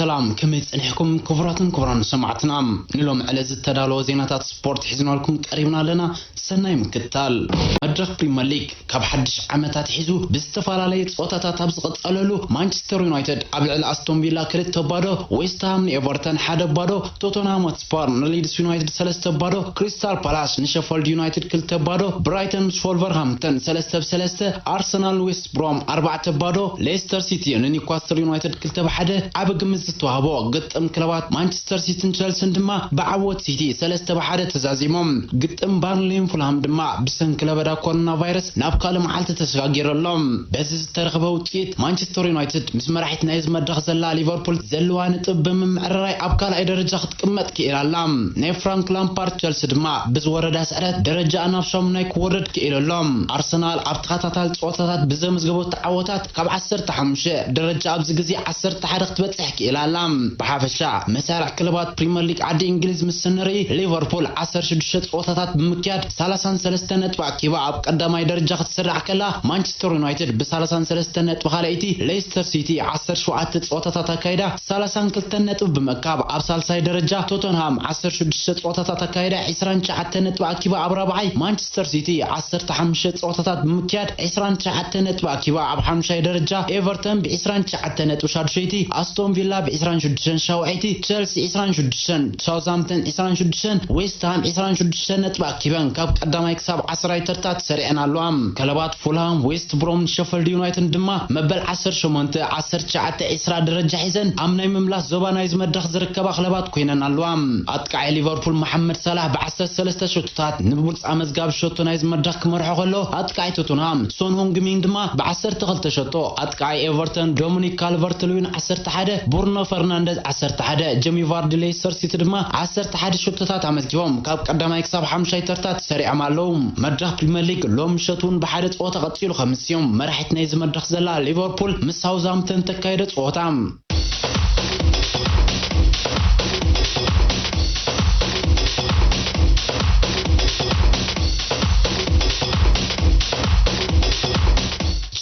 ሰላም፣ ከመይ ጸኒሕኩም ክቡራትን ክቡራን ሰማዕትና? ንሎም ዕለት ዝተዳለወ ዜናታት ስፖርት ሒዝናልኩም ቀሪብና ኣለና። ሰናይ ምክትታል። መድረኽ ፕሪመር ሊግ ካብ ሓድሽ ዓመታት ሒዙ ብዝተፈላለየ ጸወታታት ኣብ ዝቐጸለሉ፣ ማንቸስተር ዩናይትድ ኣብ ልዕሊ ኣስቶን ቪላ ክልተ ባዶ፣ ዌስትሃም ንኤቨርተን ሓደ ባዶ፣ ቶተንሃም ሆትስፐር ንሊድስ ዩናይትድ ሰለስተ ባዶ፣ ክሪስታል ፓላስ ንሸፈልድ ዩናይትድ ክልተ ባዶ፣ ብራይተን ምስ ወልቨርሃምፕተን ሰለስተ ብ ሰለስተ፣ ኣርሰናል ንዌስት ብሮም ኣርባዕተ ባዶ፣ ሌስተር ሲቲ ንኒውካስትል ዩናይትድ ክልተ ብ ሓደ ዓቢ ግምት ዝተዋህቦ ግጥም ክለባት ማንቸስተር ሲቲን ቸልሲን ድማ ብዓወት ሲቲ ሰለስተ ብ ሓደ ተዛዚሞም። ግጥም ባርንሌን ፉልሃም ድማ ብሰንኪ ለበዳ ኮሮና ቫይረስ ናብ ካልእ መዓልቲ ተሰጋጊሩ ኣሎ። በዚ ዝተረኽበ ውጽኢት ማንቸስተር ዩናይትድ ምስ መራሒት ናይዚ መድረኽ ዘላ ሊቨርፑል ዘለዋ ነጥብ ብምምዕርራይ ኣብ ካልኣይ ደረጃ ክትቅመጥ ክኢላ ኣላ። ናይ ፍራንክ ላምፓርድ ቸልሲ ድማ ብዝወረዳ ስዕረት ደረጃ ናብ ሻሙናይ ክወርድ ክኢሉ ኣሎ። ኣርሰናል ኣብ ተኸታታሊ ጸወታታት ብዘመዝገቦ ተዓወታት ካብ ዓሰርተ ሓሙሽተ ደረጃ ኣብዚ ግዜ ዓሰርተ ሓደ ክትበጽሕ ክኢላ ኣላ። ብሓፈሻ መሳርዕ ክለባት ፕሪመር ሊግ ዓዲ እንግሊዝ ምስ ንርኢ፣ ሊቨርፑል ዓሰርተ ሽዱሽተ ጸወታታት ብምክያድ ሰላሳን ሰለስተ ነጥቢ ኣኪባ ኣብ ቀዳማይ ደረጃ ክትስራዕ ከላ፣ ማንቸስተር ዩናይትድ ብሰላሳን ሰለስተ ነጥቢ ካልኣይቲ፣ ሌስተር ሲቲ ዓሰርተ ሸውዓተ ጸወታታት ኣካይዳ ሰላሳን ክልተ ነጥቢ ብምእካብ ኣብ ሳልሳይ ደረጃ፣ ቶተንሃም ዓሰርተ ሽዱሽተ ጸወታታት ኣካይዳ ዒስራን ትሽዓተ ነጥቢ ኣኪባ ኣብ ራብዓይ፣ ማንቸስተር ሲቲ ዓሰርተ ሓሙሽተ ጸወታታት ብምክያድ ዒስራን ትሽዓተ ነጥቢ ኣኪባ ኣብ ሓሙሻይ ደረጃ፣ ኤቨርተን ብ ዒስራን ትሽዓተ ነጥቢ ሻዱሸይቲ፣ ኣስቶን ቪላ ብ ዒስራን ሽዱሽተን ሻውዓይቲ፣ ቸልሲ ዒስራን ሽዱሽተን፣ ሳውዝሃምፕተን ዒስራን ሽዱሽተን፣ ዌስትሃም ዒስራን ሽዱሽተ ነጥቢ ኣኪበን ካብ ቀዳማይ ክሳብ ዓስራይ ተርታ ተሰሪዐን ኣለዋ። ክለባት ፉልሃም፣ ዌስት ብሮም፣ ሸፈልድ ዩናይትድ ድማ መበል ዓሰርተ ሸሞንተ፣ ዓሰርተ ትሽዓተ፣ ዒስራ ደረጃ ሒዘን ኣብ ናይ ምምላስ ዞባ ናይዚ መድረኽ ዝርከባ ክለባት ኮይነን ኣለዋ። ኣጥቃዒ ሊቨርፑል መሓመድ ሳላህ ብዓሰርተ ሰለስተ ሸቶታት ንብሉጽ ኣመዝጋቢ ሸቶ ናይዚ መድረኽ ክመርሖ ከሎ፣ ኣጥቃዒ ቶተንሃም ሶን ሆንግሚን ድማ ብዓሰርተ ክልተ ሸቶ፣ ኣጥቃዒ ኤቨርተን ዶሚኒክ ካልቨርት ልዊን ዓሰርተ ሓደ፣ ብሩኖ ፈርናንደዝ ዓሰርተ ሓደ፣ ጀሚ ቫርዲ ሌስተር ሲቲ ድማ ዓሰርተ ሓደ ሸቶታት ኣመዝጊቦም ካብ ቀዳማይ ክሳብ ሓሙሻይ ተርታ ተሰሪዖም ኣለዉ። መድረኽ ፕሪመር ሊግ ሎም ምሸት እውን ብሓደ ጸወታ ቀጺሉ ከምስ እዩ። መራሒት ናይዚ መድረኽ ዘላ ሊቨርፑል ምስ ሳውዝሃምፕተን ተካየደ ጸወታ።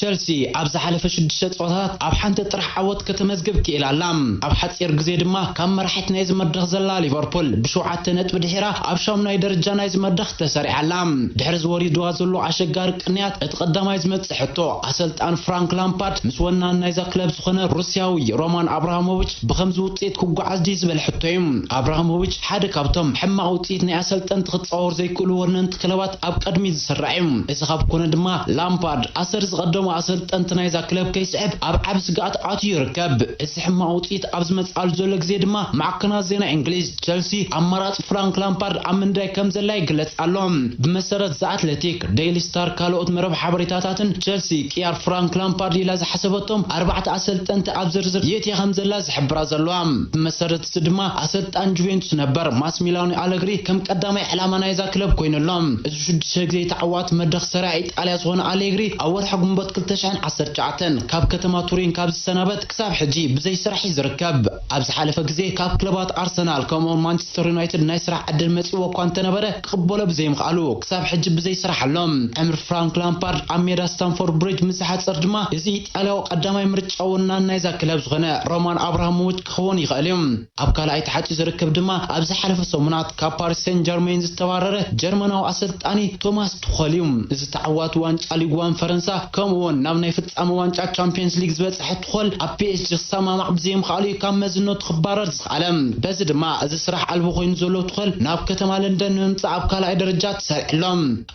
ቸልሲ ኣብ ዝሓለፈ ሽዱሽተ ጸወታታት ኣብ ሓንቲ ጥራሕ ዓወት ከተመዝግብ ክኢላ ኣላ። ኣብ ሓጺር ግዜ ድማ ካብ መራሒት ናይዚ መድረኽ ዘላ ሊቨርፑል ብሸውዓተ ነጥቢ ድሒራ ኣብ ሻሙናይ ደረጃ ናይዚ መድረኽ ተሰሪዓ ኣላ። ድሕሪ ዝወሪድዋ ዘሎ ኣሸጋሪ ቅንያት እቲ ቀዳማይ ዝመጽእ ሕቶ ኣሰልጣን ፍራንክ ላምፓርድ ምስ ወናን ናይዛ ክለብ ዝኾነ ሩስያዊ ሮማን ኣብራሃሞቪች ብኸምዚ ውጽኢት ክጓዓዝ ድዩ ዝብል ሕቶ እዩ። ኣብራሃሞቪች ሓደ ካብቶም ሕማቕ ውጽኢት ናይ ኣሰልጠንቲ ክጻወር ዘይክእሉ ወነንቲ ክለባት ኣብ ቅድሚት ዝስራዕ እዩ። እዚ ካብ ኮነ ድማ ላምፓርድ ኣሰር ዝቐደሙ ኣሰልጠንቲ ናይዛ ክለብ ከይስዕብ ኣብ ዓቢ ስግኣት ኣትዩ ይርከብ። እዚ ሕማቕ ውጽኢት ኣብ ዝመጽኣሉ ዘሎ ግዜ ድማ ማዕከናት ዜና እንግሊዝ ቸልሲ ኣማራጺ ፍራንክ ላምፓርድ ኣብ ምንዳይ ከም ዘላ ይግለጽ ኣሎ። ብመሰረት ዘ ኣትሌቲክ፣ ዴይሊ ስታር ካልኦት መረብ ሓበሬታታትን ቸልሲ ቅያር ፍራንክ ላምፓርድ ኢላ ዝሓሰበቶም ኣርባዕተ ኣሰልጠንቲ ኣብ ዝርዝር የእትያ ከም ዘላ ዝሕብራ ዘለዋ። ብመሰረት እዚ ድማ ኣሰልጣን ጁቬንቱስ ነበር ማስሚላኖ ኣለግሪ ከም ቀዳማይ ዕላማ ናይዛ ክለብ ኮይኑ ኣሎ። እዚ ሽዱሽተ ግዜ ተዓዋቲ መድረኽ ሰሪያ ኢጣልያ ዝኾነ ኣሌግሪ ኣብ ወርሒ ግንቦት ክልተ ሽሕን ዓሰርተ ትሽዓተን ካብ ከተማ ቱሪን ካብ ዝሰናበት ክሳብ ሕጂ ብዘይ ስራሕ እዩ ዝርከብ። ኣብ ዝሓለፈ ግዜ ካብ ክለባት ኣርሰናል ከምኡውን ማንቸስተር ዩናይትድ ናይ ስራሕ ዕድል መጺእዎ እኳ እንተነበረ ክቕበሎ ብዘይምኽኣሉ ክሳብ ሕጂ ብዘይ ስራሕ ኣሎ። ዕምሪ ፍራንክ ላምፓርድ ኣብ ሜዳ ስታንፎርድ ብሪጅ ምስ ዝሓጽር ድማ እዚ ኢጣልያዊ ቀዳማይ ምርጫ ወናን ናይዛ ክለብ ዝኾነ ሮማን ኣብራሃሞቪች ክኸውን ይኽእል እዩ። ኣብ ካልኣይ ተሓጺኡ ዝርከብ ድማ ኣብ ዝሓለፈ ሰሙናት ካብ ፓሪስ ሴን ጀርሜን ዝተባረረ ጀርመናዊ ኣሰልጣኒ ቶማስ ቱኸል እዩ። እዚ ተዓዋቲ ዋንጫ ሊግ ዋን ፈረንሳ ከምኡ እውን ናብ ናይ ፍጻመ ዋንጫ ቻምፒየንስ ሊግ ዝበጽሐ ቱኸል ኣብ ፒ ኤስ ጂ ክሰማማዕ ብዘይምኽኣሉ እዩ ካብ መዝነቱ ክባረር ዝኸኣለ። በዚ ድማ እዚ ስራሕ ኣልቦ ኮይኑ ዘሎ ቱኸል ናብ ከተማ ለንደን ንምምጻእ ኣብ ካልኣይ ደረጃ ተሰሪዑ ኣሎ።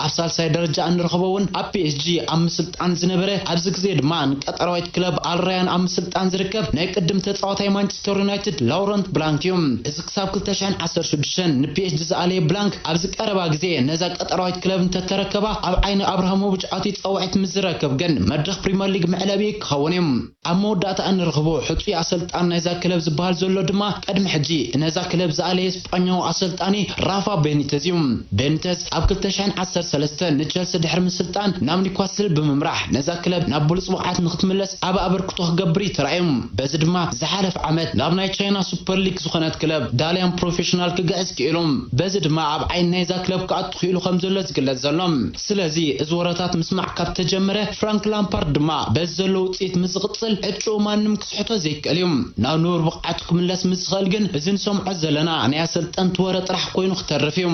ኣብ ሳልሳይ ደረጃ እንረኽቦ እውን ኣብ ፒ ኤስ ጂ ኣብ ምስልጣን ዝነበረ ኣብዚ ግዜ ድማ ንቀጠራዊት ክለብ ኣልራያን ኣብ ምስልጣን ዝርከብ ናይ ቅድም ተጻዋታይ ማንቸስተር ዩናይትድ ላውረንት ብላንክ እዩ። እዚ ክሳብ ክልተ ሽሕን ዓሰርተ ሽዱሽተን ን ፒ ኤስ ጂ ዝኣለየ ብላንክ ኣብዚ ቀረባ ግዜ ነዛ ቀጠራዊት ክለብ እንተተረከባ ኣብ ዓይኒ ኣብርሃሞቪች ኣትዩ ጻውዒት ምስ ዝረክብ ግን መድረኽ ፕሪመር ሊግ መዕለቢ ክኸውን እዩ። ኣብ መወዳእታ እንረኽቦ ሕጹይ ኣሰልጣን ናይዛ ክለብ ዝበሃል ዘሎ ድማ ቅድሚ ሕጂ ነዛ ክለብ ዝኣለየ ስጳኛዊ ኣሰልጣኒ ራፋ ቤኒተዝ እዩ። ቤኒተዝ ኣብ ክልተ ሽሕን ዓሰርተ ሰለስተን ንቸልሲ ድሕሪ ምስልጣን ናብ ኒውካስል ብምምራሕ ነዛ ክለብ ናብ ብሉጽ ብቕዓት ንክትምለስ ዓቢ ኣበርክቶ ክገብር እዩ ተራእዩ። በዚ ድማ ዝሓለፈ ዓመት ናብ ናይ ቻይና ሱፐር ሊግ ዝኾነት ክለብ ዳልያን ፕሮፌሽናል ክግዕዝ ክኢሉ። በዚ ድማ ኣብ ዓይኒ ናይዛ ክለብ ክኣቱ ክኢሉ ከም ዘሎ ዝግለጽ ዘሎ። ስለዚ እዚ ወረታት ምስማዕ ካብ ተጀመረ ፍራንክ ላምፓርድ ላምፓርድ ድማ በዚ ዘሎ ውፅኢት ምስ ዝቕፅል ዕጭኡ ማንም ክስሕቶ ዘይክእል እዩ። ናብ ንቡር ብቕዓቱ ክምለስ ምስ ዝኽእል ግን እዚ ንሰምዖ ዘለና ናይ ኣሰልጠንቲ ወረ ጥራሕ ኮይኑ ክተርፍ እዩ።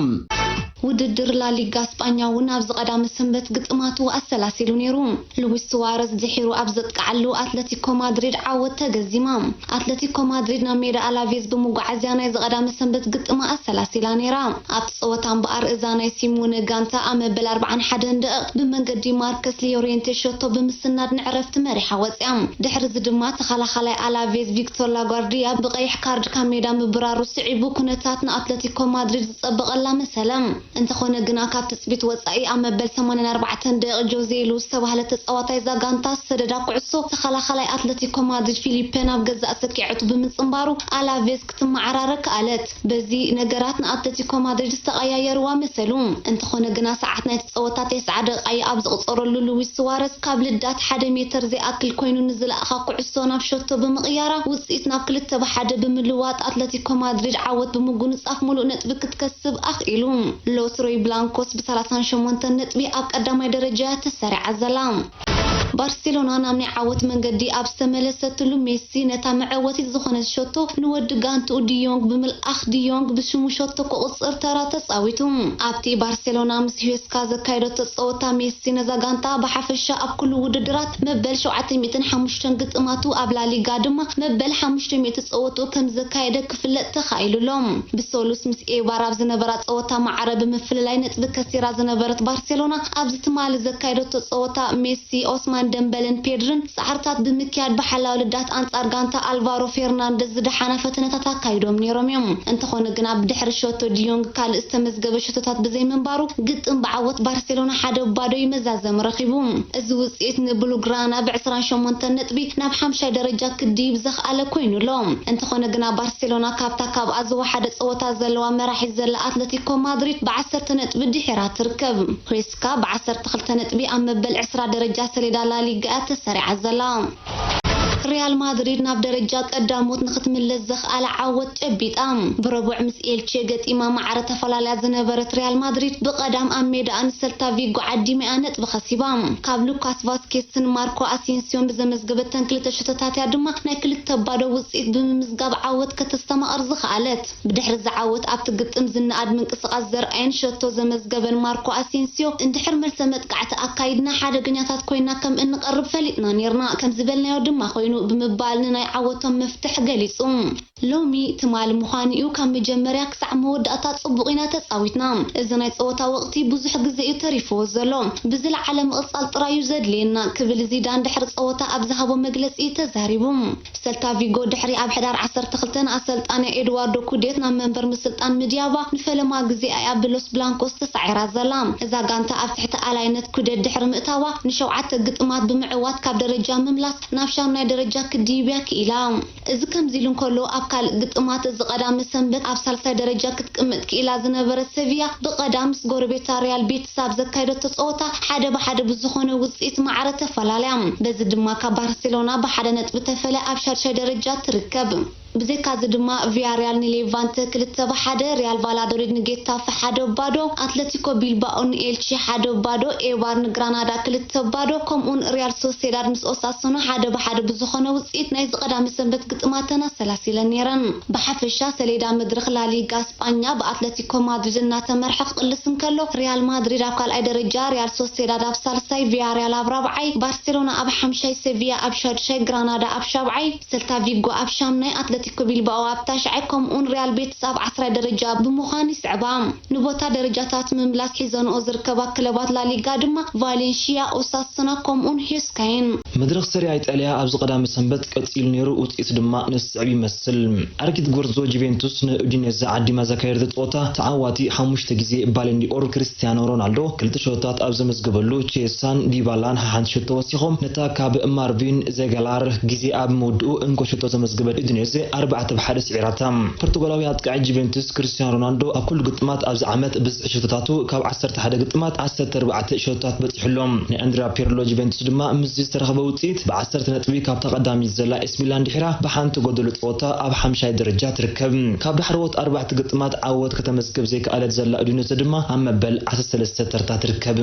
ውድድር ላሊጋ ስጳኛ እውን ኣብዚ ቀዳመ ሰንበት ግጥማቱ ኣሰላሲሉ ነይሩ። ሉዊስ ሱዋረዝ ድሒሩ ኣብ ዘጥቅዓሉ ኣትለቲኮ ማድሪድ ዓወት ተገዚማ። ኣትለቲኮ ማድሪድ ናብ ሜዳ ኣላቬዝ ብምጉዓዝያ ናይዚ ቀዳመ ሰንበት ግጥማ ኣሰላሲላ ነይራ። ኣብቲ ጸወታ እምበኣር እዛ ናይ ሲሞነ ጋንታ ኣብ መበል ኣርብዓን ሓደን ደቂቕ ብመንገዲ ማርከስ ሊዮሬንቴ ሸቶ ብምስናድ ንዕረፍቲ መሪሓ ወጽያ። ድሕሪ እዚ ድማ ተኸላኻላይ ኣላቬዝ ቪክቶር ላጓርዲያ ብቐይሕ ካርድ ካብ ሜዳ ምብራሩ ስዒቡ ኩነታት ንኣትለቲኮ ማድሪድ ዝጸበቐላ መሰለ። እንተኾነ ግና ካብ ትጽቢት ወጻኢ ኣብ መበል ሰማንያን ኣርባዕተን ደቂቕ ጆዜ ሉ ዝተባህለ ተጻዋታይ እዛ ጋንታ ዝሰደዳ ኩዕሶ ተኸላኻላይ ኣትለቲኮ ማድሪድ ፊሊፔ ናብ ገዛእ ሰኪዐቱ ብምጽንባሩ ኣላቬዝ ክትመዓራረ ከኣለት። በዚ ነገራት ንኣትለቲኮ ማድሪድ ዝተቐያየርዋ መሰሉ። እንተኾነ ግና ሰዓት ናይቲ ጸወታ ተስዓ ደቂቓ ኣብ ዝቕጸረሉ ሉዊስ ሱዋረዝ ካብ ልዳት ሓደ ሜተር ዘይኣክል ኮይኑ ንዝለኣኻ ኩዕሶ ናብ ሸቶ ብምቕያራ ውጽኢት ናብ ክልተ ብሓደ ብምልዋጥ ኣትለቲኮ ማድሪድ ዓወት ብምጉንጻፍ ሙሉእ ነጥቢ ክትከስብ ኣኽኢሉ። ሎስ ሮይ ብላንኮስ ብሰላሳን ሸሞንተን ነጥቢ ኣብ ቀዳማይ ደረጃ ተሰሪዓ ዘላ። ባርሴሎና ናብ ናይ ዓወት መንገዲ ኣብ ዝተመለሰትሉ ሜሲ ነታ መዐወቲት ዝኾነት ሸቶ ንወዲ ጋንትኡ ዲዮንግ ብምልኣኽ ዲዮንግ ብሽሙ ሸቶ ክቑጽር ተራ ተጻዊቱ። ኣብቲ ባርሴሎና ምስ ሂስካ ዘካየደቶ ጸወታ ሜሲ ነዛ ጋንታ ብሓፈሻ ኣብ ኩሉ ውድድራት መበል ሸውዓተ ሚእትን ሓሙሽተን ግጥማቱ ኣብ ላሊጋ ድማ መበል ሓሙሽተ ሚእቲ ጸወትኡ ከም ዘካየደ ክፍለጥ ተኻኢሉ ኣሎ። ብሰሉስ ምስ ኤባር ኣብ ዝነበራ ጸወታ ማዕረ ብምፍልላይ ነጥቢ ከሲራ ዝነበረት ባርሴሎና ኣብዚ ትማሊ ዘካየደቶ ጸወታ ሜሲ፣ ኦስማን ደምበልን ፔድርን ጻዕርታት ብምክያድ ብሓላው ልዳት ኣንጻር ጋንታ ኣልቫሮ ፌርናንደዝ ዝደሓና ፈተነታት ኣካይዶም ነይሮም እዮም። እንተኾነ ግና ብድሕሪ ሸቶ ዲዮንግ ካልእ ዝተመዝገበ ሸቶታት ብዘይምንባሩ ግጥም ብዓወት ባርሴሎና ሓደ ባዶ ይመዛዘም ረኺቡ። እዚ ውጽኢት ንብሉግራና ብዕስራን ሸሞንተን ነጥቢ ናብ ሓምሻይ ደረጃ ክድይብ ዘኽኣለ ኮይኑ ኣሎ። እንተኾነ ግና ባርሴሎና ካብታ ካብኣ ዝወሓደ ጸወታ ዘለዋ መራሒት ዘላ ኣትለቲኮ ማድሪድ ብዓሰርተ ነጥቢ ድሒራ ትርከብ። ሁዌስካ ብዓሰርተ ክልተ ነጥቢ ኣብ መበል ዕስራ ደረጃ ሰሌዳ ላሊጋ እያ ተሰሪዓ ዘላ። ሪያል ማድሪድ ናብ ደረጃ ቀዳሞት ንክትምለስ ዘኽኣለ ዓወት ጨቢጣ። ብረቡዕ ምስ ኤልቼ ገጢማ ማዕረ ተፈላልያ ዝነበረት ሪያል ማድሪድ ብቐዳም ኣብ ሜዳኣ ንሰልታ ቪጎ ዓዲማ እያ ነጥቢ ከሲባ። ካብ ሉካስ ቫስኬስን ማርኮ ኣሴንሲዮን ብዘመዝገበተን ክልተ ሸቶታት እያ ድማ ናይ ክልተ ባዶ ውጽኢት ብምምዝጋብ ዓወት ከተስተማቕር ዝኸኣለት። ብድሕሪ እዚ ዓወት ኣብቲ ግጥም ዝነኣድ ምንቅስቓስ ዘርኣየን ሸቶ ዘመዝገበን ማርኮ ኣሴንሲዮ፣ እንድሕር መልሰ መጥቃዕቲ ኣካይድና ሓደገኛታት ኮይና ከም እንቐርብ ፈሊጥና ኔርና፣ ከም ዝበልናዮ ድማ ኮይኑ ብምባል ንናይ ዓወቶም መፍትሕ ገሊጹ። ሎሚ ትማሊ ምዃኑ እዩ፣ ካብ መጀመርያ ክሳዕ መወዳእታ ጽቡቕ ኢና ተጻዊትና። እዚ ናይ ጸወታ ወቕቲ ብዙሕ ግዜ እዩ ተሪፍዎ ዘሎ። ብዝለዓለ ምቕጻል ጥራይ እዩ ዘድልየና ክብል ዚዳን ድሕሪ ጸወታ ኣብ ዝሃቦ መግለጺ ተዛሪቡ። ሰልታ ቪጎ ድሕሪ ኣብ ሕዳር ዓሰርተ ክልተ ንኣሰልጣንያ ኤድዋርዶ ኩዴት ናብ መንበር ምስልጣን ምድያባ ንፈለማ ግዜ እያ ብሎስ ብላንኮስ ተሳዒራ ዘላ። እዛ ጋንታ ኣብ ትሕቲ ኣላይነት ኩዴት ድሕሪ ምእታዋ ንሸውዓተ ግጥማት ብምዕዋት ካብ ደረጃ ምምላስ ናብ ሻምናይ ደረጃ ክድይብ እያ ክኢላ። እዚ ከምዚ ኢሉ እንከሎ ኣብ ካልእ ግጥማት እዚ ቀዳመ ሰንበት ኣብ ሳልሳይ ደረጃ ክትቅመጥ ክኢላ ዝነበረት ሰቪያ ብቐዳም ምስ ጎረቤታ ሪያል ቤቲስ ኣብ ዘካየደቶ ጸወታ ሓደ ብሓደ ብዝኾነ ውጽኢት ማዕረ ተፈላለያ። በዚ ድማ ካብ ባርሴሎና ብሓደ ነጥቢ ተፈለ ኣብ ሻድሻይ ደረጃ ትርከብ። ብዘይካዚ ድማ ቪያሪያል ንሌቫንተ ክልተ ብሓደ፣ ሪያል ቫላዶሊድ ንጌታፈ ሓደ ባዶ፣ ኣትለቲኮ ቢልባኦ ንኤልቺ ሓደ ባዶ፣ ኤባር ንግራናዳ ክልተ ባዶ፣ ከምኡውን ሪያል ሶሴዳድ ምስ ኦሳሱና ሓደ ብሓደ ብዝኾነ ውጽኢት ናይዚ ቀዳመ ሰንበት ግጥማተን ኣሰላሲለን ነይረን። ብሓፈሻ ሰሌዳ መድረኽ ላሊጋ ስጳኛ ብኣትለቲኮ ማድሪድ እናተመርሐ ክቕልስ እንከሎ፣ ሪያል ማድሪድ ኣብ ካልኣይ ደረጃ፣ ሪያል ሶሴዳድ ኣብ ሳልሳይ፣ ቪያሪያል ኣብ ራብዓይ፣ ባርሴሎና ኣብ ሓምሻይ፣ ሴቪያ ኣብ ሻድሻይ፣ ግራናዳ ኣብ ሻብዓይ፣ ሰልታ ቪጎ ኣብ ሻምናይ፣ ኣትለቲኮ ቢልባኦ ኣብ ታሽዓይ፣ ከምኡውን ሪያል ቤቲስ ኣብ ዓስራይ ደረጃ ብምዃን ይስዕባ። ንቦታ ደረጃታት ምምላስ ሒዘንኦ ዝርከባ ክለባት ላሊጋ ድማ ቫሌንሺያ፣ ኦሳሱና ከምኡውን ሄስካይን። መድረኽ ሰሪያ ኢጣልያ ኣብዚ ቀዳመ ሰንበት ቀጺሉ ነይሩ፣ ውጽኢት ድማ ንስዕብ ይመስል። ኣረጊት ጎርዞ ጁቬንቱስ ንኡዲኔዘ ዓዲማ ዘካየደቶ ጸወታ ተዓዋቲ ሓሙሽተ ግዜ ባለንዲኦር ክርስቲያኖ ሮናልዶ ክልተ ሸቶታት ኣብ ዘመዝገበሉ ቼሳን ዲባላን ሓሓንቲ ሸቶ ወሲኾም ነታ ካብ ማርቪን ዜጋላር ግዜ ኣብ ምውድኡ እንኮ ሸቶ ዘመዝገበት ኡዲኔዘ ኣርባዕተ ብሓደ ስዒራታ። ፖርቱጋላዊ ኣጥቃዒ ጁቬንቱስ ክርስቲያኖ ሮናልዶ ኣብ ኩሉ ግጥማት ኣብዚ ዓመት ብዝሒ ሸቶታቱ ካብ ዓሰርተ ሓደ ግጥማት ዓሰርተ ኣርባዕተ ሸቶታት በጺሑ ኣሎ። ናይ ኣንድሪያ ፒርሎ ጁቬንቱስ ድማ ምስዚ ዝተረኸበ ውጽኢት ብዓሰርተ ነጥቢ ካብታ ቀዳሚት ዘላ ኤስ ሚላን ድሒራ ብሓንቲ ጎደሎ ጸወታ ኣብ ሓምሻይ ደረጃ ትርከብ። ካብ ዳሕረዎት ኣርባዕተ ግጥማት ዓወት ከተመዝግብ ዘይከኣለት ዘላ ኡዲነዘ ድማ ኣብ መበል ዓሰርተ ሰለስተ ተርታ ትርከብ።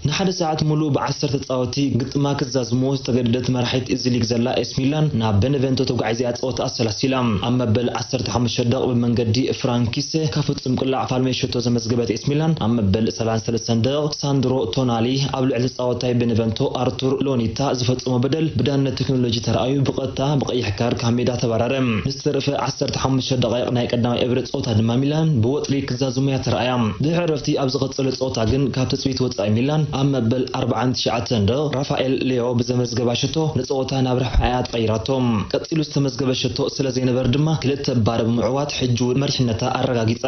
ንሓደ ሰዓት ሙሉእ ብዓሰርተ ተጻወቲ ግጥማ ክዛዝምዎ ዝተገደደት መራሒት እዚ ሊግ ዘላ ኤስ ሚላን ናብ ቤነቨንቶ ተጓዒዛ እያ ጸወታ ኣሰላሲላ። ኣብ መበል ዓሰርተ ሓሙሽተ ደቂቕ ብመንገዲ ፍራንኪስ ካብ ፍጹም ቅላዕ ፋልሜ ሸቶ ዘመዝገበት ኤስ ሚላን ኣብ መበል ሰላሳ ሰለስተ ደቂቕ ሳንድሮ ቶናሊ ኣብ ልዕሊ ተጻዋታይ ቤነቨንቶ ኣርቱር ሎኒታ ዝፈጸሞ በደል ብዳነት ቴክኖሎጂ ተራእዩ ብቐጥታ ብቐይሕ ካርድ ካብ ሜዳ ተባረረ። ንዝተረፈ ዓሰርተ ሓሙሽተ ደቓይቕ ናይ ቀዳማይ እብረ ጸወታ ድማ ሚላን ብወጥሪ ክዛዝሙ እያ ተራእያ። ድሕሪ ዕረፍቲ ኣብ ዝቐጸለ ጸወታ ግን ካብ ትጽቢት ወጻኢ ሚላን ኣብ መበል ኣርብዓን ትሽዓተን ደቂቕ ራፋኤል ሌዮ ብዘመዝገባ ሸቶ ንጸወታ ናብ ረብሓ እያ ተቐይራቶ። ቀጺሉ ዝተመዝገበ ሸቶ ስለ ዘይነበር ድማ ክልተ ባዶ ብምዕዋት ሕጂ እውን መሪሕነታ ኣረጋጊጻ።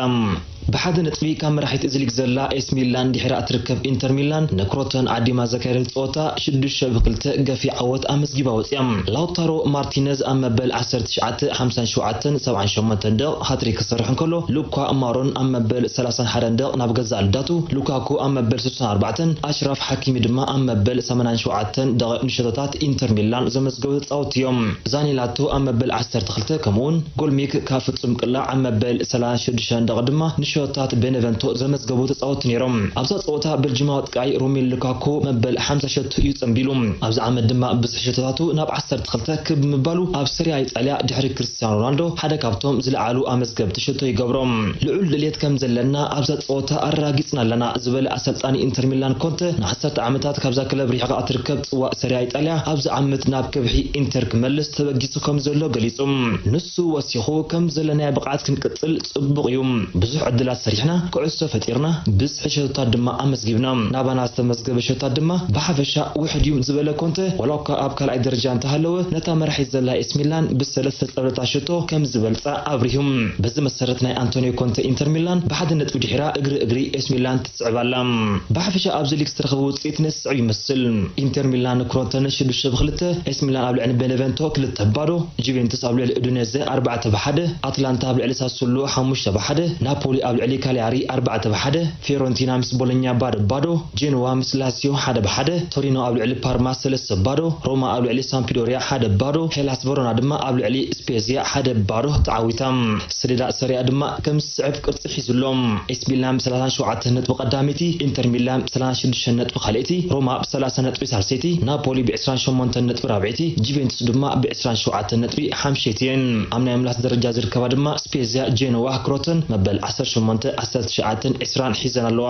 ብሓደ ነጥቢ ካብ መራሒት እዚ ሊግ ዘላ ኤስ ሚላን ድሒራ እትርከብ ኢንተር ሚላን ንክሮቶን ዓዲማ ዘካየደት ጸወታ ሽዱሽተ ብክልተ ገፊሕ ዓወት ኣመዝጊባ ወጽያ። ላውታሮ ማርቲነዝ ኣብ መበል ዓሰርተ ትሽዓተ ሓምሳን ሸውዓተን ሰብዓን ሸሞንተን ደቕ ሃትሪክ ክሰርሕ እንከሎ፣ ሉኳ ማሮን ኣብ መበል ሰላሳን ሓደን ደቕ ናብ ገዛእ ልዳቱ፣ ሉካኩ ኣብ መበል ስሳን ኣርባዕተን፣ ኣሽራፍ ሓኪሚ ድማ ኣብ መበል ሰማንያን ሸውዓተን ደቕ ንሸቶታት ኢንተር ሚላን ዘመዝገቡ ተጻወትቲ እዮም። ዛኒላቶ ኣብ መበል ዓሰርተ ክልተ ከምኡውን ጎልሚክ ካብ ፍጹም ቅላዕ ኣብ መበል ሰላሳ ሽዱሽተ ደቕ ድማ ንሸቶታት ቤነቨንቶ ዘመዝገቡ ተጻወትቲ ነይሮም። ኣብዛ ጸወታ በልጅማዊ ኣጥቃዒ ሮሜሉ ሉካኩ መበል ሓምሳ ሸቶ እዩ ጸንቢሉ። ኣብዚ ዓመት ድማ ብዝሒ ሸቶታቱ ናብ ዓሰርተ ክልተ ክብ ብምባሉ ኣብ ሰሪያ ኢጣልያ ድሕሪ ክርስቲያኖ ሮናልዶ ሓደ ካብቶም ዝለዓሉ ኣመዝገብቲ ሸቶ ይገብሮ። ልዑል ድሌት ከም ዘለና ኣብዛ ጸወታ ኣረጋጊጽና ኣለና ዝበለ ኣሰልጣኒ ኢንተር ሚላን ኮንተ ንዓሰርተ ዓመታት ካብዛ ክለብ ርሒቓ እትርከብ ጽዋእ ሰሪያ ኢጣልያ ኣብዚ ዓመት ናብ ከብሒ ኢንተር ክመልስ ተበጊሱ ከም ዘሎ ገሊጹ። ንሱ ወሲኹ ከም ዘለናዮ ብቕዓት ክንቅጽል ጽቡቕ እዩ። ብዙሕ ዕድላት ሰሪሕና፣ ኩዕሶ ፈጢርና፣ ብዝሒ ሸቶታት ድማ ኣመዝጊብና። ናባና ዝተመዝገበ ሸቶታት ድማ ብሓፈሻ ውሕድ እዩ ዝበለ ኮንተ፣ ዋላ እኳ ኣብ ካልኣይ ደረጃ እንተሃለወ፣ ነታ መራሒት ዘላ ኤስ ሚላን ብሰለስተ ጸብለልታ ሸቶ ከም ዝበልጻ ኣብሪሁ። በዚ መሰረት ናይ ኣንቶኒዮ ኮንተ ኢንተር ሚላን ብሓደ ነጥቢ ድሒራ እግሪ እግሪ ኤስ ሚላን ትስዕብ ኣላ። ብሓፈሻ ኣብዚ ሊግ ዝተረኸበ ውጽኢት ንስዕብ ይመስል። ኢንተር ሚላን ክሮቶነ ሽዱሽተ ብክልተ፣ ኤስ ሚላን ኣብ ልዕሊ ቤነቨንቶ ክልተ ባዶ፣ ጁቬንቱስ ኣብ ልዕሊ ኡዲኔዘ ኣርባዕተ ብሓደ፣ ኣትላንታ ኣብ ልዕሊ ሳሱሎ ሓሙሽተ ብሓደ፣ ናፖሊ ኣብ ልዕሊ ካሊያሪ ኣርባዕተ ብሓደ፣ ፊዮረንቲና ምስ ቦሎኛ ባዶ ባዶ፣ ጄኖዋ ምስ ላሲዮ ሓደ ብሓደ፣ ቶሪኖ ኣብ ልዕሊ ፓርማ ሰለስተ ባዶ፣ ሮማ ኣብ ልዕሊ ሳምፒዶሪያ ሓደ ባዶ፣ ሄላስ ቨሮና ድማ ኣብ ልዕሊ ስፔዝያ ሓደ ባዶ ተዓዊታ። ሰሌዳ ሰሪኣ ድማ ከም ዝስዕብ ቅርጺ ሒዙ ኣሎ። ኤስ ሚላን ብሰላሳን ሸውዓተን ነጥቢ ቀዳመይቲ፣ ኢንተር ሚላን ብሰላሳን ሽዱሽተን ነጥቢ ካልኣይቲ፣ ሮማ ብሰላሳ ነጥቢ ሳልሰይቲ፣ ናፖሊ ብዕስራን ሸሞንተን ነጥቢ ራብዐይቲ፣ ጁቬንቱስ ድማ ብዕስራን ሸውዓተን ነጥቢ ሓምሸይቲ እየን። ኣብ ናይ ምላስ ደረጃ ዝርከባ ድማ ስፔዝያ፣ ጄኖዋ፣ ክሮተን መበል ዓሰርተ ሸሞንተ፣ ዓሰርተ ትሽዓተን፣ ዕስራን ሒዘን ኣለዋ።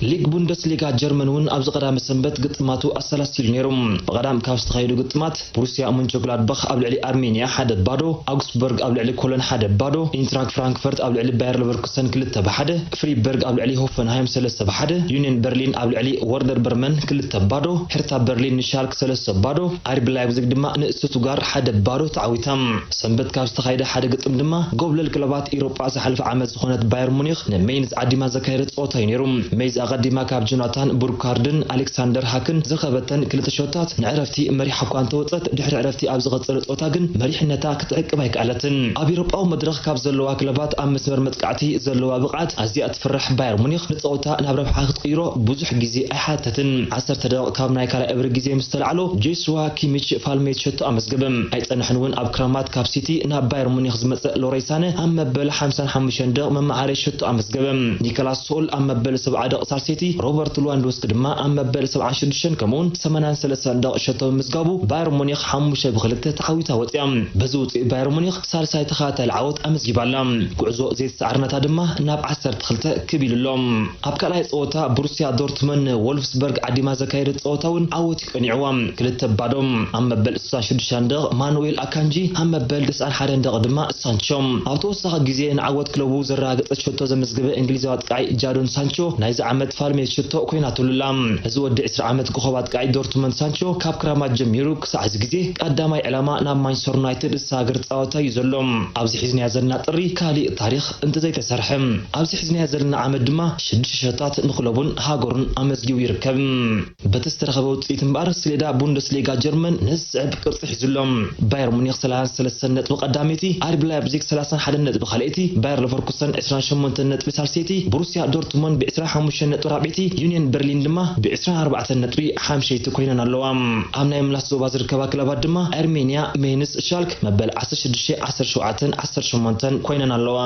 ሊግ ቡንደስሊጋ ጀርመን እውን ኣብዚ ቀዳመ ሰንበት ግጥማቱ ኣሰላሲሉ ነይሩ። ብቐዳም ካብ ዝተኻየዱ ግጥማት፣ ቦሩስያ ሙንቸንግላድባኽ ኣብ ልዕሊ ኣርሜንያ ሓደ ባዶ፣ ኣውግስበርግ ኣብ ልዕሊ ኮሎን ሓደ ባዶ፣ ኢንትራክት ፍራንክፈርት ኣብ ልዕሊ ባየር ለቨርኩሰን ክልተ ብሓደ፣ ፍሪበርግ ኣብ ልዕሊ ሆፈንሃይም ሰለስተ ብሓደ፣ ዩኒየን በርሊን ኣብ ልዕሊ ወርደር በርመን ክልተ ባዶ፣ ሄርታ በርሊን ንሻልክ ሰለስተ ባዶ፣ ኣርቢ ላይፕዚግ ድማ ንስቱትጋር ሓደ ባዶ ተዓዊታ። ሰንበት ካብ ዝተኻየደ ሓደ ግጥም ድማ ጎብለል ክለባት ኢሮጳ ዝሓለፈ ዓመት ዝኾነት ባየር ሙኒኽ ንሜይንዝ ዓዲማ ዘካየደ ጸወታ እዩ ነይሩ። ሜይዝ ኣቐዲማ ካብ ጆናታን ቡርካርድን ኣሌክሳንደር ሃክን ዝረኸበተን ክልተ ሸቶታት ንዕረፍቲ መሪሓ እኳ እንተወጸት፣ ድሕሪ ዕረፍቲ ኣብ ዝቐጸለ ጸወታ ግን መሪሕነታ ክትዕቅብ ኣይከኣለትን። ኣብ ኢሮጳዊ መድረኽ ካብ ዘለዋ ክለባት ኣብ መስመር መጥቃዕቲ ዘለዋ ብቕዓት ኣዝያ እትፍራሕ ባየር ሙኒኽ ንጸወታ ናብ ረብሓ ክትቅይሮ ብዙሕ ግዜ ኣይሓተትን። ዓሰርተ ደቂቕ ካብ ናይ ካልኣይ እብሪ ግዜ ምስ ተላዕሎ፣ ጆስዋ ኪሚች ፋልሜት ሸቶ ኣመዝገበ። ኣይጸንሐን እውን ኣብ ክራማት ካብ ሲቲ ናብ ባየር ሙኒኽ ዝመጸ ሎሬይ ሳነ ኣብ መበል ሓምሳን ሓሙሽተን ደቕ መመዓረይ ሸቶ ኣመዝገበ። ኒኮላስ ሶል ኣብ መበል ሰብዓ ደቕ ሳልሰይቲ፣ ሮበርት ሉዋንዶስኪ ድማ ኣብ መበል ሰብዓን ሽዱሽተን ከምኡውን ሰማንያን ሰለስተን ደቕ ሸቶ ብምዝጋቡ ባየር ሙኒኽ ሓሙሽተ ብክልተ ተዓዊታ ወጽያ። በዚ ውጽኢት ባየር ሙኒኽ ሳልሳይ ተኸታታሊ ዓወት ኣመዝጊባ ኣላ። ጉዕዞ ዘይተሳዕርነታ ድማ ናብ ዓሰርተ ክልተ ክብ ኢሉ ኣሎ። ኣብ ካልኣይ ጸወታ ብሩስያ ዶርትመን ንወልፍስበርግ ዓዲማ ዘካየደት ጸወታ እውን ዓወት እዩ ቀኒዕዋ። ክልተ ባዶ። ኣብ መበል ስሳን ሽዱሽተን ደቕ ማኑኤል ኣካንጂ፣ ኣብ መበል ተስዓን ሓደን ደቕ ድማ ሳንቾ። ኣብ ተወሳኺ ግዜ ንዓወት ክለቡ ዘረጋገጸት ሸቶ ዘመዝገበ እንግሊዛዊ ኣጥቃዒ ጃዶን ሳንቾ ናይዚ ዓመት ፋልሜት ሸቶ ኮይናትሉ ኣላ። እዚ ወዲ ዕስራ ዓመት ኮኾብ ኣጥቃዒ ዶርትመንድ ሳንቾ ካብ ክራማት ጀሚሩ ክሳዕ እዚ ግዜ ቀዳማይ ዕላማ ናብ ማንቸስተር ዩናይትድ ዝሰጋገር ጻወታ እዩ ዘሎ። ኣብዚ ሒዝናዮ ዘለና ጥሪ ካሊእ ታሪኽ እንተዘይተሰርሐ፣ ኣብዚ ሒዝናዮ ዘለና ዓመት ድማ ሽዱሽተ ሸቶታት ንክለቡን ሃገሩን ኣመዝጊቡ ይርከብ። በቲ ዝተረኸበ ውጽኢት እምበኣር፣ ስሌዳ ቡንደስሊጋ ጀርመን ንዝስዕብ ቅርጺ ሒዙ ኣሎ። ባየር ሙኒኽ ሰላሳን ሰለስተን ነጥቢ ቀዳመይቲ፣ ኣርቢ ላይፕዚግ ሰላሳን ሓደን ነጥቢ ካልኣይቲ፣ ባየር ለቨርኩሰን ዕስራን ሸሞንተን ነጥቢ ሳልሰይቲ፣ ቦሩስያ ዶርትሙንድ ብዕስራን ሓሙሽተን ተራቤቲ ዩኒየን በርሊን ድማ ብ ዕስራን ኣርባዕተን ነጥቢ ሓምሸይቲ ኮይነን ኣለዋ። ኣብ ናይ ምላስ ዞባ ዝርከባ ክለባት ድማ ኣርሜንያ፣ ሜንስ፣ ሻልክ መበል ዓሰርተ ሽዱሽተ፣ ዓሰርተ ሸውዓተን ዓሰርተ ሸሞንተን ኮይነን ኣለዋ።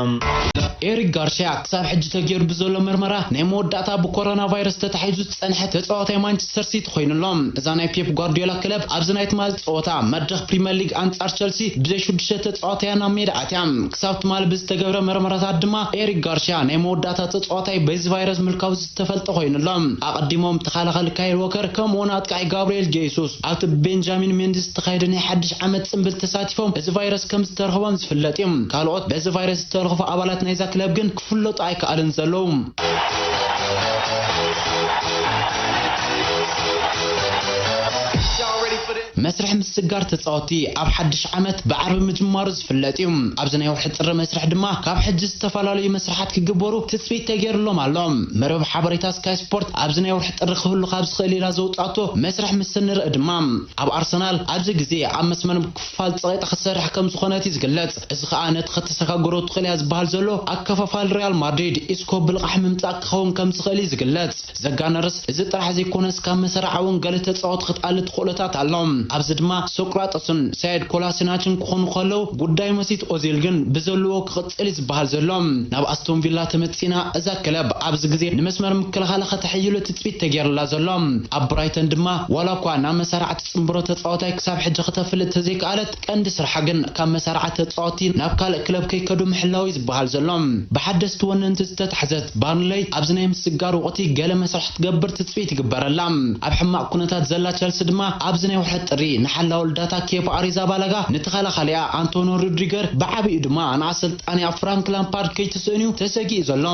ኤሪክ ጋርሲያ ክሳብ ሕጂ ተገይሩ ብዘሎ መርመራ ናይ መወዳእታ ብኮሮና ቫይረስ ተታሒዙ ዝጸንሐ ተጻዋታይ ማንቸስተር ሲቲ ኮይኑ ኣሎ። እዛ ናይ ፔፕ ጓርዲዮላ ክለብ ኣብዚ ናይ ትማሊ ጸወታ መድረኽ ፕሪምየር ሊግ ኣንጻር ቸልሲ ብዘይ ሽዱሽተ ተጻዋታያ ናብ ሜዳ ኣትያ። ክሳብ ትማሊ ብዝተገብረ መርመራታት ድማ ኤሪክ ጋርሲያ ናይ መወዳእታ ተጻዋታይ በዚ ቫይረስ ምልካው ዝተፈልጠ ኮይኑ ኣሎ። ኣቐዲሞም ተኸላኻሊ ካይል ዎከር ከምኡውን ኣጥቃዒ ጋብርኤል ጄሱስ ኣብቲ ቤንጃሚን ሜንዲስ ዝተኻየደ ናይ ሓድሽ ዓመት ጽምብል ተሳቲፎም እዚ ቫይረስ ከም ዝተረኽቦም ዝፍለጥ እዩ። ካልኦት በዚ ቫይረስ ዝተለኽፉ ኣባላት ናይዛ ክለብ ግን ክፍለጡ ኣይከኣልን ዘለዉ። መስርሕ ምስጋር ተጻወቲ ኣብ ሓድሽ ዓመት ብዓርቢ ምጅማሩ ዝፍለጥ እዩ። ኣብዚ ናይ ወርሒ ጥሪ መስርሕ ድማ ካብ ሕጂ ዝተፈላለዩ መስርሓት ክግበሩ ትጽቢት ተገይሩሎም ኣሎ። መርበብ ሓበሬታ ስካይ ስፖርት ኣብዚ ናይ ወርሒ ጥሪ ክህሉ ካብ ዝኽእል ኢላ ዘውጻእቶ መስርሕ ምስ እንርኢ ድማ ኣብ ኣርሰናል ኣብዚ ግዜ ኣብ መስመር ምክፍፋል ጸቒጣ ክትሰርሕ ከም ዝኾነት እዩ ዝግለጽ። እዚ ከኣ ነቲ ከተሰጋግሮ ትኽእል እያ ዝበሃል ዘሎ ኣከፋፋል ሪያል ማድሪድ ኢስኮ ብልቓሕ ምምጻእ ክኸውን ከም ዝኽእል እዩ ዝግለጽ። ዘጋነርስ እዚ ጥራሕ ዘይኮነስ ካብ መሰራዓ እውን ገለ ተጻወቲ ክትኣሊ ትኽእሎታት ኣሎ። ኣብዚ ድማ ሶቅራጠስን ሳይድ ኮላሲናችን ክኾኑ ከለዉ ጉዳይ መሲት ኦዚል ግን ብዘለዎ ክቕጽል እዩ ዝበሃል ዘሎ። ናብ ኣስቶን ቪላ ተመጺና እዛ ክለብ ኣብዚ ግዜ ንመስመር ምክልኻል ከተሐይሎ ትጽቢት ተገይርላ ዘሎ። ኣብ ብራይተን ድማ ዋላ እኳ ናብ መሰራዕቲ ጽንብሮ ተጻዋታይ ክሳብ ሕጂ ከተፍልጥ ተዘይከኣለት ቀንዲ ስርሓ ግን ካብ መሰራዕቲ ተጻወቲ ናብ ካልእ ክለብ ከይከዱ ምሕላው እዩ ዝበሃል ዘሎ። ብሓደስቲ ወነንቲ ዝተታሕዘት ባርንለይ ኣብዚ ናይ ምስጋር ወቕቲ ገለ መስርሕ ክትገብር ትጽቢት ይግበረላ። ኣብ ሕማቕ ኩነታት ዘላ ቸልሲ ድማ ኣብዚ ናይ ወርሒ ጥሪ ንሓላው ልዳታ ኬፓ ኣሪዛባላጋ ንተኸላኻሊኣ ኣንቶኒ ሩድሪገር ብዓቢኡ ድማ ንኣሰልጣኒኣ ፍራንክ ላምፓርድ ከይትስእንዩ ተሰጊኡ ዘሎ።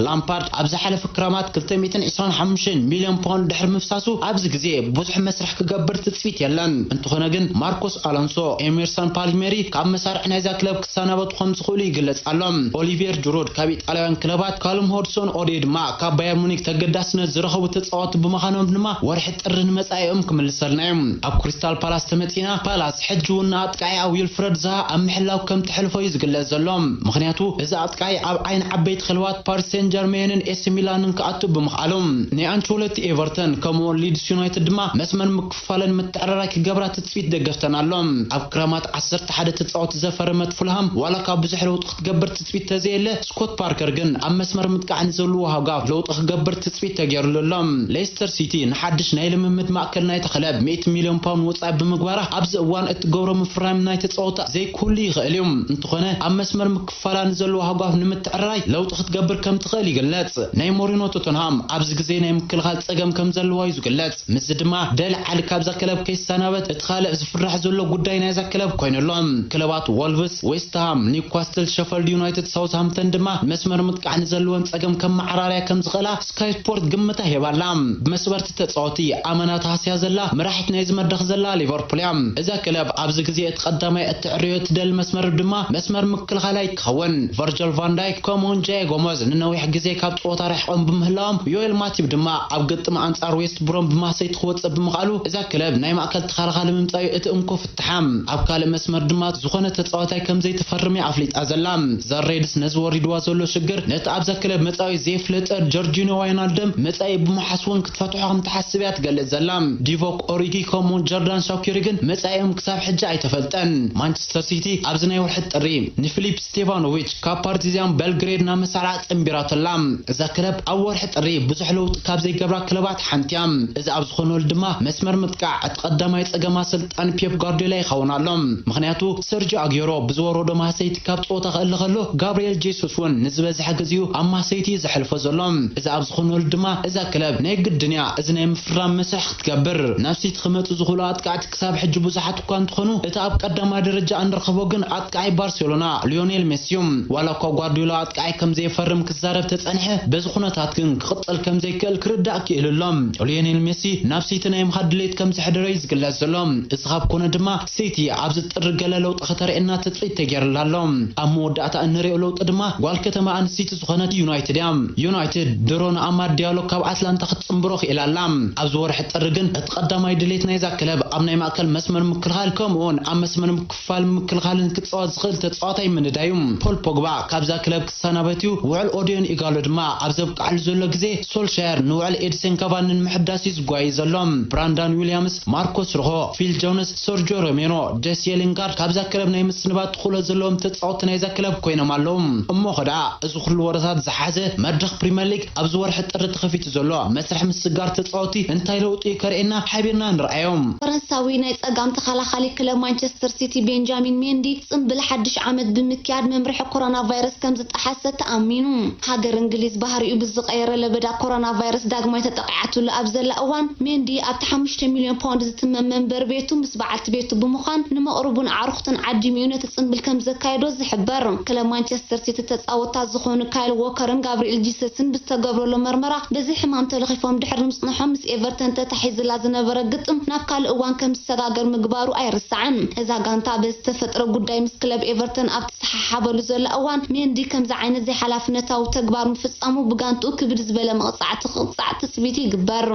ላምፓርድ ኣብ ዝሓለፈ ክራማት ክልተ ሚእትን ዕስራን ሓሙሽተን ሚልዮን ፓውንድ ድሕሪ ምፍሳሱ ኣብዚ ግዜ ብዙሕ መስርሕ ክገብር ትጽቢት የለን። እንተኾነ ግን ማርኮስ ኣሎንሶ፣ ኤሜርሰን ፓልሜሪ ካብ መሳርዕ ናይዛ ክለብ ክሰናበቱ ከም ዝኽእሉ ይግለጽ ኣሎ። ኦሊቬር ጅሩድ ካብ ኢጣልያውያን ክለባት፣ ካሉም ሆድሶን ኦዴ ድማ ካብ ባየር ሙኒክ ተገዳስነት ዝረኸቡ ተጻወቲ ብምዃኖም ድማ ወርሒ ጥሪ ንመጻኢኦም ክምልሰልና እዮም። ኣብ ክሪስታል ፓላስ ተመጺና፣ ፓላስ ሕጂ እውን ንኣጥቃዒኣ ዊልፍረድ ዛሃ ኣብ ምሕላው ከም ተሕልፎ እዩ ዝግለጽ ዘሎ። ምኽንያቱ እዚ ኣጥቃዒ ኣብ ዓይኒ ዓበይቲ ክለባት ፓሪስ ሴን ጀርሜንን ኤሲ ሚላንን ክኣቱ ብምኽኣሉ፣ ናይ ኣንቸሎቲ ኤቨርተን ከምኡውን ሊድስ ዩናይትድ ድማ መስመር ምክፋለን ምትዕርራይ ክገብራ ትጽቢት ደገፍተን ኣሎ። ኣብ ክራማት ዓሰርተ ሓደ ተጻወቲ ዘፈረመት ፉልሃም ዋላ ካብ ብዙሕ ለውጢ ክትገብር ትጽቢት ተዘየለ፣ ስኮት ፓርከር ግን ኣብ መስመር ምጥቃዕ ንዘለዎ ሃጓፍ ለውጢ ክገብር ትጽቢት ተገይሩሉ ኣሎ። ሌስተር ሲቲ ንሓድሽ ናይ ልምምድ ማእከል ናይታ ክለብ ሚእቲ ሚልዮን ፓውንድ ወጻኢ ብምግባራ ኣብዚ እዋን እትገብሮ ምፍራም ናይ ተጻወታ ዘይክህሉ ይኽእል እዩ። እንተኾነ ኣብ መስመር ምክፋላ ንዘለዎ ሃጓፍ ንምትዕርራይ ለውጢ ክትገብር ከም ትኽእል ይግለጽ። ናይ ሞሪኖ ቶተንሃም ኣብዚ ግዜ ናይ ምክልኻል ጸገም ከም ዘለዋ እዩ ዝግለጽ። ምስዚ ድማ ደሊ ዓሊ ካብዛ ክለብ ከይሰናበት እቲ ካልእ ዝፍራሕ ዘሎ ጉዳይ ናይዛ ክለብ ኮይኑ ኣሎ። ክለባት ወልቭስ፣ ዌስትሃም፣ ኒውካስትል፣ ሸፈልድ ዩናይትድ፣ ሳውዝሃምፕተን ድማ መስመር ምጥቃዕ ንዘለወን ጸገም ከም መዓራርያ ከም ዝኽእላ ስካይ ስፖርት ግምታ ሂባ ኣላ። ብመስበርቲ ተጻወቲ ኣመና ተሃስያ ዘላ መራሒት ናይዚ መድረኽ ዘላ ሊቨርፑል እያ። እዛ ክለብ ኣብዚ ግዜ እቲ ቀዳማይ እትዕርዮ እትደሊ መስመር ድማ መስመር ምክልኻላይ ክኸውን። ቨርጅል ቫን ዳይክ ከምኡውን ጃይ ጎመዝ ንነዊሕ ግዜ ካብ ጸወታ ርሒቖም ብምህላዎም ዮኤል ማቲብ ድማ ኣብ ግጥም ኣንጻር ዌስት ብሮም ብማህሰይቲ ክወጽእ ብምኽኣሉ እዛ ክለብ ናይ ማእከል ተኸላኻሊ ምምጻዩ እቲ እንኮ ፍትሓ። ኣብ ካልእ መስመር ድማ ዝኾነ ተጻዋታይ ከም ዘይትፈርም እያ ኣፍሊጣ ዘላ። ዛሬድስ ነዚ ወሪድዋ ዘሎ ሽግር ነቲ ኣብዛ ክለብ መጻዊ ዘይፍለጠ ጆርጂኖ ዋይናልደም መጻኢ ብምሓስቦን ክትፈትሖ ከም ትሓስብ እያ ትገልጽ ዘላ። ዲቮክ ኦሪጊ ከምኡውን ጆርዳን ሻኪሪ ግን መጻኢኦም ክሳብ ሕጂ ኣይተፈልጠን። ማንቸስተር ሲቲ ኣብዚ ናይ ወርሒ ጥሪ ንፊሊፕ ስቴቫኖቪች ካብ ፓርቲዛን ቤልግሬድ ናብ መሳርዓ ጸንቢራቶ ኣላ። እዛ ክለብ ኣብ ወርሒ ጥሪ ብዙሕ ለውጢ ካብ ዘይገብራ ክለባት ሓንቲ እያ። እዚ ኣብ ዝኾነሉ ድማ መስመር ምጥቃዕ እቲ ቀዳማይ ጸገም ኣሰልጣኒ ፔፕ ጓርዲዮላ ይኸውን ኣሎ። ምኽንያቱ ሰርጂዮ ኣግየሮ ብዝወረዶ ማህሰይቲ ካብ ጸወታ ክእል ከሎ ጋብርኤል ጄሱስ እውን ንዝበዝሐ ግዜኡ ኣብ ማህሰይቲ እዩ ዘሕልፎ ዘሎ። እዚ ኣብ ዝኾነሉ ድማ እዛ ክለብ ናይ ግድን እያ እዚ ናይ ምፍራም መስርሕ ክትገብር። ናብ ሲቲ ክመጹ ዝኽእሉ ኣጥቃዕቲ ክሳብ ሕጂ ብዙሓት እኳ እንተኾኑ፣ እቲ ኣብ ቀዳማይ ደረጃ እንረኽቦ ግን ኣጥቃዓይ ባርሴሎና ሊዮኔል ሜሲ እዩ። ዋላ እኳ ጓርዲዮላ ኣጥቃዓይ ከም ዘይፈርም ክዛረብ ተጸንሐ፣ በዚ ኩነታት ግን ክቕጽል ከም ዘይክእል ክርዳእ ክኢሉ ኣሎ። ሊዮኔል ሜሲ ናብ ሲቲ ናይ ምኻድ ድሌት ከም ዘሕደረ እዩ ዝግለጽ ዘሎ። እዚ ካብ ኮነ ድማ ሲቲ ኣብዚ ጥሪ ገለ ለውጢ ከተርእየና ትጽቢት ተገይሩላ ኣሎ። ኣብ መወዳእታ እንሪኦ ለውጢ ድማ ጓል ከተማ ኣንስቲ ዝኾነት ዩናይትድ እያ። ዩናይትድ ድሮ ንኣማድ ዲያሎ ካብ ኣትላንታ ክትጽንብሮ ክኢላ ኣላ። ኣብዚ ወርሒ ጥሪ ግን እቲ ቀዳማይ ድሌት ናይዛ ክለብ ኣብ ናይ ማእከል መስመር ምክልኻል ከምኡውን ኣብ መስመር ምክፋል ምክልኻልን ክጻወት ዝኽእል ተጻዋታይ ምንዳዩ። ፖል ፖግባ ካብዛ ክለብ ክሰናበት እዩ። ውዕል ኦዲዮን ኢጋሎ ድማ ኣብ ዘብቅዓሉ ዘሎ ግዜ ሶልሻየር ንውዕል ኤድሰን ካቫንን ምሕዳስ እዩ ዝጓየ ዘሎ። ብራንዳን ዊልያምስ፣ ማርኮስ ሮሆ፣ ፊል ጆንስ፣ ሰርጆ ሮሜሮ፣ ጀሲ ሊንጋርድ ካብዛ ክለብ ናይ ምስንባት ትኽእሎ ዘለዎም ተጻወትቲ ናይዛ ክለብ ኮይኖም ኣለዉ። እሞ ኸዳ እዚ ኩሉ ወረታት ዝሓዘ መድረኽ ፕሪምየር ሊግ ኣብዚ ወርሒ ጥሪ ተኸፊቱ ዘሎ መስርሕ ምስጋር ተጻወቲ እንታይ ለውጢ እዩ ከርእየና? ሓቢርና ንርኣዮም። ፈረንሳዊ ናይ ጸጋም ተኸላኻሊ ክለብ ማንቸስተር ሲቲ ቤንጃሚን ሜንዲ ጽምብል ሓድሽ ዓመት ብምክያድ መምርሒ ኮሮና ቫይረስ ከም ዝጠሓሰ ተኣሚኑ። ሃገር እንግሊዝ ባህሪኡ ብዝቐየረ ለበዳ ኮሮና ቫይረስ ዳግማይ ተጠቂዓትሉ ኣብ ዘላ እዋን ሜንዲ ኣብቲ ሓሙሽተ ሚልዮን ፓውንድ ዝትመን መንበሪ ቤቱ ምስ በዓልቲ ቤቱ ብምዃን ንመቕርቡን ኣዕሩኽቱን ዓዲሙ እዩ ነቲ ጽምብል ከም ዘካየዶ ዝሕበር። ክለብ ማንቸስተር ሲቲ ተጻወታ ዝኾኑ ካይል ዎከርን ጋብሪኤል ጂሰስን ብዝተገብረሎ መርመራ በዚ ሕማም ተለኺፎም ድሕሪ ምጽንሖም ምስ ኤቨርተን ተታሒዝላ ዝነበረ ግጥም ናብ ካልእ እዋን ከም ዝሰጋገር ምግባሩ ኣይርሳዕን። እዛ ጋንታ በዚ ዝተፈጥረ ጉዳይ ምስ ክለብ ኤቨርተን ኣብቲ ዝሰሓሓበሉ ዘሎ እዋን ሜንዲ ከምዚ ዓይነት ዘይሓላፍነታዊ ተግባር ምፍጻሙ ብጋንትኡ ክብድ ዝበለ መቕጻዕቲ ክቕጻዕ ትጽቢት ይግበር።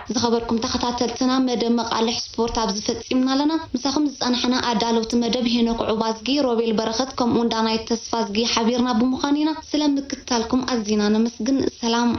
ዝኸበርኩም ተኸታተልትና መደብ መቓልሕ ስፖርት ኣብዚ ፈጺምና ኣለና። ምሳኹም ዝጸናሕና ኣዳለውቲ መደብ ሄኖክ ዑባዝጊ፣ ሮቤል በረኸት ከምኡውን ዳናይት ተስፋዝጊ ሓቢርና ብምዃን ኢና። ስለ ምክትታልኩም ኣዚና ነመስግን። ሰላም።